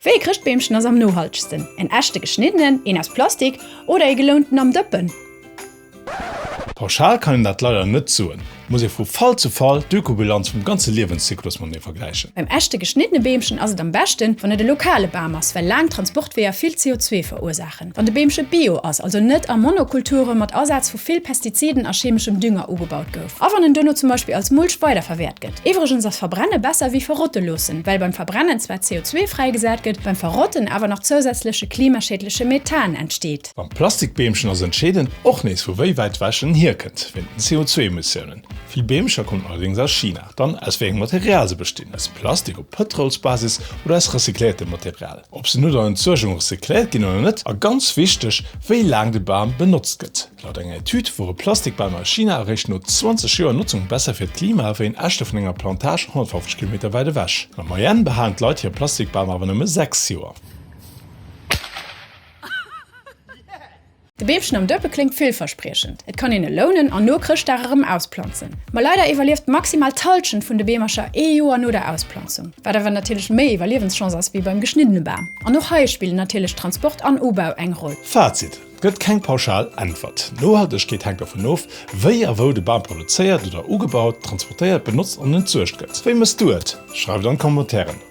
Wéi e Chrëschtbeemchen ass am nohaltegsten? En echte geschniddenen, een aus Plastik oder ee gelounten am Dëppen? Pauschal kann een dat leider net soen, et muss ee vu Fall zu Fall d'Ökobilanz vum ganze Liewenszyklus matenee vergläichen. Beim echte geschniddene Beemchen ass et am beschten, wann et e lokale Bam ass, well laang Transportweeër vill CO2 verursaachen. Wann de Beemche bio ass, also net a Monokulture mat Asaz vu vill Pestiziden a chemeschem Dünger ugebaut gouf. A wann en duerno zum Beispill als Mulch weiderverwäert gëtt. Iwwregens ass Verbrenne besser wéi verrotte loossen, well beim Verbrennen zwar CO2 fräigesat gëtt, beim Verrotten awer nach zousätzleche klimaschädleche Methan entsteet. Beim Plastikbeemchen ass entscheedend och nees vu wéi wäit ewech en hierkënnt, wéint den CO2-Emissiounen. Vill Beemcher kommen allerdéngs aus China. Dann aus wéi engem Material se bestinn, aus Plastik op Pëtrolsbasis oder aus recycléiertem Material, ob se no der Entsuergung recycléiert ginn oder net a ganz wichteg, wéi laang de Bam benotzt gëtt. Laut enger Etüd wore Plastikbäm a China eréischt no 20 Joer Notzung besser fir d'Klima wéi en echte vun enger Plantage 150 Kilometer wäit ewech. An der Moyenne behalen d'Leit hir Plastikbam awer nëmme 6 Joer. De Beemchen am Dëppe kléngt villverspriechend. Et kann een e lounen an no Chrëschtdag erëm ausplanzen. Ma leider iwwerlieft maximal d'Hallschent vun de Beemercher ee Joer no der Ausplanzung. Wat awer natierlech méi Iwwerliewenschance ass wéi beim geschniddene Bam. An och hei spillen natierlech Transport an Ubau eng Roll. Fazit, Et gëtt keng pauschal Äntwert. Nohaltegkeet hänkt dovun of, wéi a wou de Bam produzéiert oder ugebaut, transportéiert, benotzt an entsuergt gëtt. Wéi mëss du et? Schreif et an d'Commentairen.